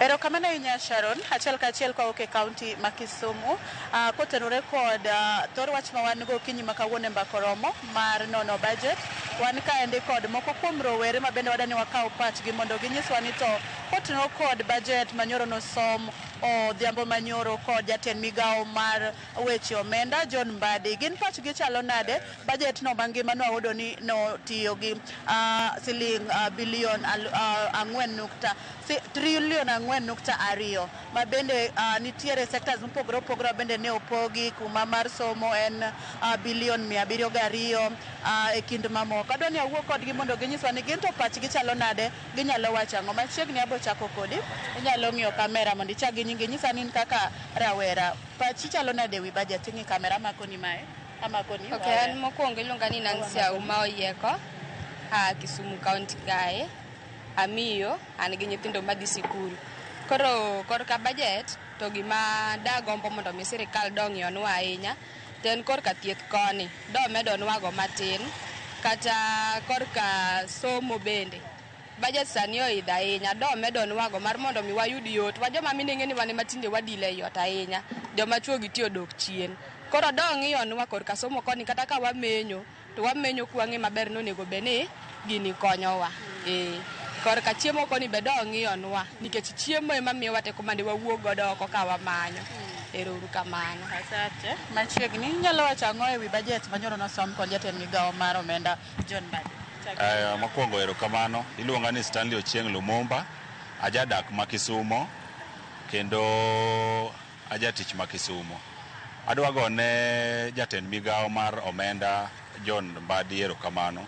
Erokamano ahinya, Sharon. Achiel kachiel kawuok e kaunti ma Kisumu, kotenore kod thor wach ma wan go okinyi ma kawuono e Mbaka Oromo mar nono budget. Wan kaendi kod moko kuom rowere ma bende wadani wakaw pachgi mondo ginyiswa ni to kotenore kod budget manyoro nosom odhiambo manyoro kod jatend migawo mar weche omenda John Mbadi. Gin pachgi chalo nade? Budget no mangima nwayudo ni notiyo gi siling bilion 4 nukta 4.2 trilion ma bende nitiere sectors mopogore opogore ma bende ne opogi kuma mar somo en bilion 702 e kind mamoko. Adwa ni awuo kodgi mondo ginyiswa ni gin to pachgi chalo nade, ginyalo wacho ang'o. Machiegni abo chako kodi, inyalo ng'iyo kamera mondo ichak gi nyingi, inyisa ni in kaka rawera, pachi chalo nade ewi budget? Ing'i kamera, amakoni mae, amakoni. Ok, an mokwongo iluonga ni Nancy Auma Oyieko, a Kisumu County kae. Amiyo, an gi nyithindo madhi sikul. Koro korka budget to gima dagombo mondo mi sirikal dong'ionwa ahinya to en korka thieth koni, domedonwago matin, kata korka somo bende. Budget sani oidho ahinya, domedonwago mar mondo mi wayud yot. Wa joma mine ing'e ni wan ema tinde wadilo ei ot ahinya, joma chuo gi ti odok chien. Koro dong'iyonwa korka somo koni, kata ka wamenyo to wamenyo kwang'e maber ni onego bed ni gini konyowa. Ee. Korka chiemo koni be dong'iyonwa nikech chiemo ema miyowa teko mane wawuok godo oko ka wamanyo. Ero uru kamano. Asante. Machiegni, inyalo wacho ang'o ewi budget manyoro nosom kod jatend migawo mar omenda John Mbadi? Mokwongo erokamano. Iluonga ni Stanley Ochieng' Lumumba, ajadak ma Kisumo kendo ajatich ma Kisumo. Adwa gone jatend migawo mar omenda John Mbadi erokamano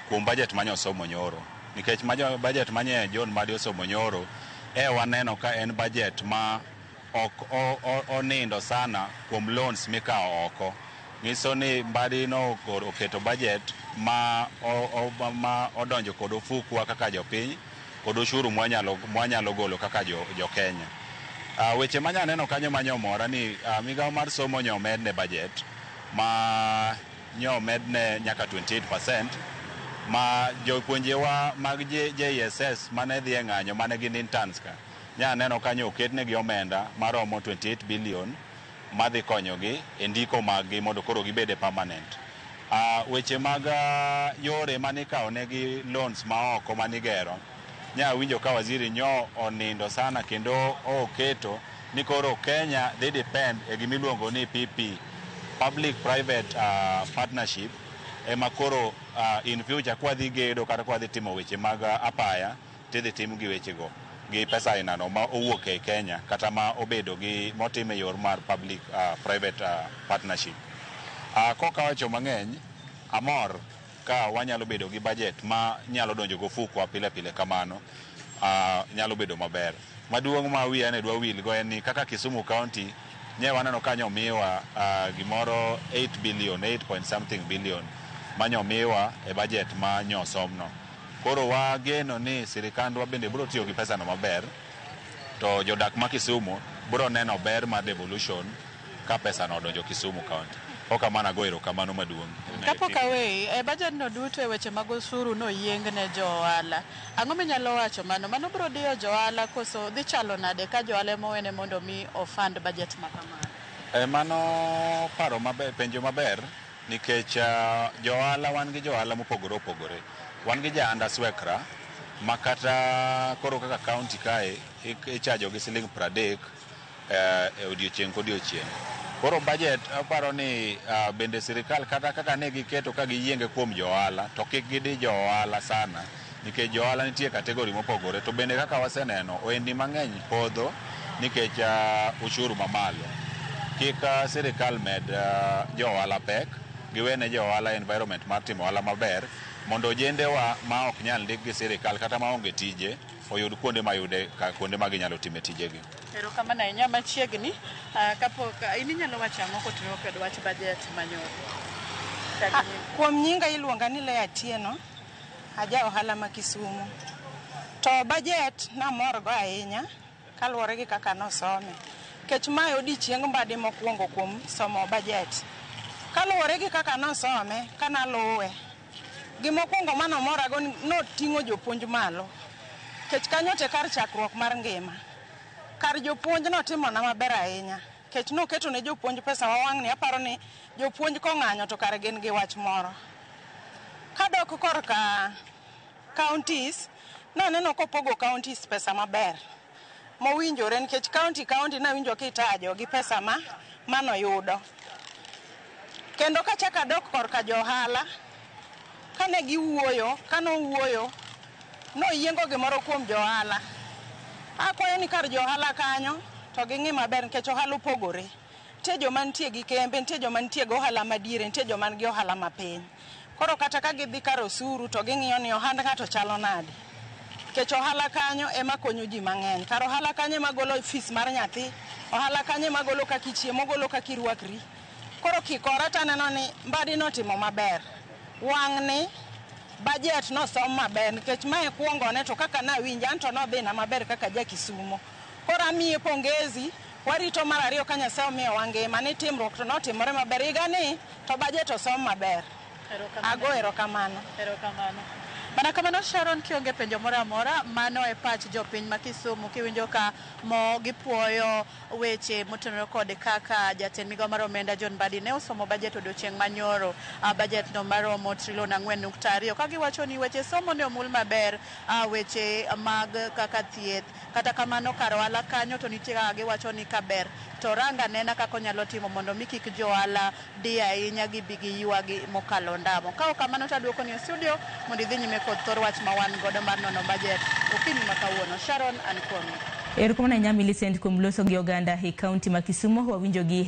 kuom budget manye osomo nyoro. Nikech budget manye John Mbadi osomo nyoro, e waneno ka en budget ma ok onindo sana kuom loans mikawo oko. Nyiso ni Mbadi no oketo budget ma odonjo kod ofukwa kaka jopiny kod ushuru mwanyalo golo kaka jo Kenya. Weche manya neno kanyo manyomora ni migawo mar somo nyomedne budget ma nyomedne nyaka 28% ma jopuonjewa mag JSS mane dhi e ng'anyo mane gin interns ka nya neno kanyo oketnegi omenda maromo 28 billion madhi konyogi e ndiko maggi mondo koro gibed e permanent. Weche mag yore manikawo negi loans ma oko manigero nya winjo ka waziri nyo onindo sana kendo oketo ni koro Kenya dhi depend e gimiluongo ni PP, public private partnership, ema koro in future kwadhi gedo kata kwadhi timo weche mag apaya, tidhi tim gi wechego gi pesa ainano ma owuok e Kenya kata ma obedo gi motim e yor mar public private partnership. Koka wacho mang'eny, amor ka wanyalo bedo gi budget ma nyalo donjo go ofukwa pile pile kamano, nyalo bedo maber. Maduong' ma wiya ne dwa wil go en ni kaka Kisumu County nye waneno ka nyomiwa gimoro 8 billion, 8 point something billion manyomiwa e budget ma nyosomno. Koro wageno ni sirikandwa bende biro tiyo gi pesa no maber, to jodak ma Kisumu biro neno ber mar devolution ka pesa no odonjo Kisumu County. Kokamano ago erokamano maduong'. Kapok aweyi, e budget no duto e weche mag osuru noyieng ne jo ohala. Ang'o minyalo wacho mano? Mano biro diyo jo ohala koso dhi chalo nade ka jo ohala ema owene mondo mi ofund budget ma kamano? Mano paro maber, penjo maber nikech jo ohala, wan gi jo ohala mopogore opogore. Wan gi ja andaswekra ma kata koro kaka county kae ichajo gi siling 30 e odiochieng' kodiochieng'. Koro budget aparo ni bende sirikal kata kaka ne giketo ka giyienge kuom jo ohala to kik gidi jo ohala sana nikech jo ohala nitie category mopogore, to bende kaka waseneno ohendni mang'eny podho nikech ushuru mamalo. Kik sirikal med jo ohala pek, giwene jo ohala environment mar timo ohala maber mondo ojendewa ma ok nyal ndik gi sirikal kata maonge tije oyud kuonde mayude kuonde ma ginyalo time tijegi. Erokamano ahinya. Machiegni, kapok in inyalo wacho ang'o kotenore kod wach budget manyoro? Kuom nyinga iluonga ni Leah Atieno, aja ohala ma Kisumu. To budget namor go ahinya kaluwore gi kaka nosome. Nikech mae odiochieng Mbadi mokwongo kuom somo budget. Kaluwore gi kaka nosome, kanaluwe, gimokwongo manomorago ni noting'o jopuonj malo. Nikech kanyo te kar chakruok mar ngima. Kar jopuonj notimona maber ahinya. Nikech noketo ne jopuonj pesa ma wang'ni aparo ni jopuonj kong'anyo to kare gin gi wach moro. Kadok korka counties, naneno kopogo counties pesa maber mowinjore nikech county county nawinjo kitajo gi pesa ma manoyudo. Kendo kachako adok korka jo ohala, kane giwuoyo, kanowuoyo, noyiengo gimoro kuom jo ohala. Akwayo ni kar jo ohala kanyo to ging'i maber nikech ohala opogore. Nitie joma nitie gi kembe, nitie joma nitie gi ohala madiere, nitie joma nigi ohala mapiny. Koro kata ka gidhi kar osuru to ging'iyo ni ohand ng'ato chalo nade. Nikech ohala kanyo ema konyo ji mang'eny. Kar ohala kanyo ema golo fees mar nyathi, ohala kanyo ema golo kaka ichiemo, ogolo kaka irwakri. Koro kikora taneno ni Mbadi notimo maber. Wang'ni budget nosom maber nikech mae kuongone to kaka nawinje an to nodhina maber kaka ja Kisumo. Koro amiye pongezi, warito mar ariyo ka Nyasaye omiyowa ngima ni timruok to notimore maber. Higani to budget osom maber. Ago erokamano. Erokamano. Mana kamano Sharon, kionge penjo moro amora, mano e pach jopiny ma Kisumu kiwinjo ka mo gipuoyo weche motenore kod kaka jatend migao mar omenda John Mbadi ne osomo budget odiochieng' manyoro, budget no maromo trilion 4.2, ka giwacho ni weche somo ne omul maber, weche mag kaka thieth, kata kamano kar ohala kanyo to nitie kaka giwacho ni kaber to ranga nena kaka onyalo timo mondo mi kik jo ohala di ahinya gibi giywagi mokalo ndamo. Ka ok kamano to aduoko ni e studio mondo idhi nyime kod thor wach ma wan godo mar nono budget okinyi ma kawuono. Sharon, an kuomi. Erokamano ahinya Millicent kuom loso gi oganda e kaunti ma Kisumo. Wawinjo gi.